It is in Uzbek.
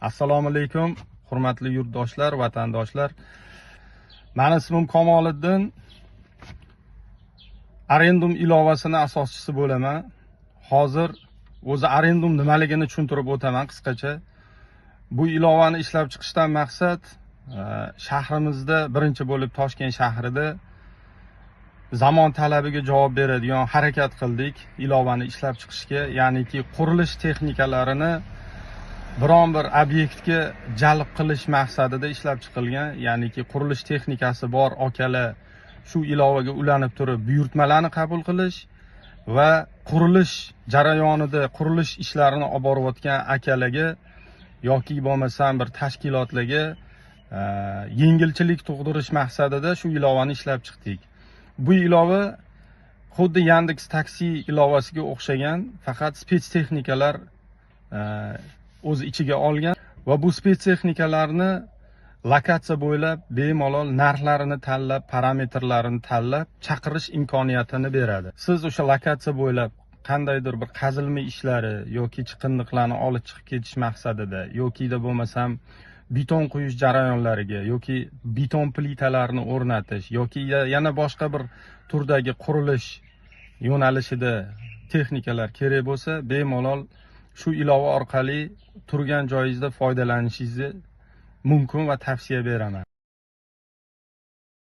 Assalomu alaykum, hurmatli yurtdoshlar, vatandoshlar. Mani ismim Kamoliddin. Arendum ilovasini asoschisi bo'laman. Hozir o'zi Arendum nimaligini tushuntirib o'taman qisqacha. Bu ilovani ishlab chiqishdan maqsad shahrimizda birinchi bo'lib Toshkent shahrida zamon talabiga javob beradigan harakat qildik ilovani ishlab chiqishga, ya'niki qurilish texnikalarini biron bir obyektga jalb qilish maqsadida ishlab chiqilgan, ya'niki qurilish texnikasi bor akalar shu ilovaga ulanib turib buyurtmalarni qabul qilish va qurilish jarayonida qurilish ishlarini olib borayotgan akalarga yoki bo'lmasam bir tashkilotlarga yengilchilik tug'dirish maqsadida shu ilovani ishlab chiqdik. Bu ilova xuddi Yandex Taksi ilovasiga o'xshagan, faqat spetstexnikalar o'z ichiga olgan va bu spetstexnikalarni lokatsiya bo'ylab bemalol narxlarini tanlab, parametrlarini tanlab chaqirish imkoniyatini beradi. Siz o'sha lokatsiya bo'ylab qandaydir bir qazilma ishlari yoki chiqindiqlarni olib chiqib ketish maqsadida yokida bo'lmasam beton quyish jarayonlariga yoki beton plitalarni o'rnatish yoki yana boshqa bir turdagi qurilish yo'nalishida texnikalar kerak bo'lsa, bemalol shu ilova orqali turgan joyingizda foydalanishingizni mumkin va tavsiya beraman.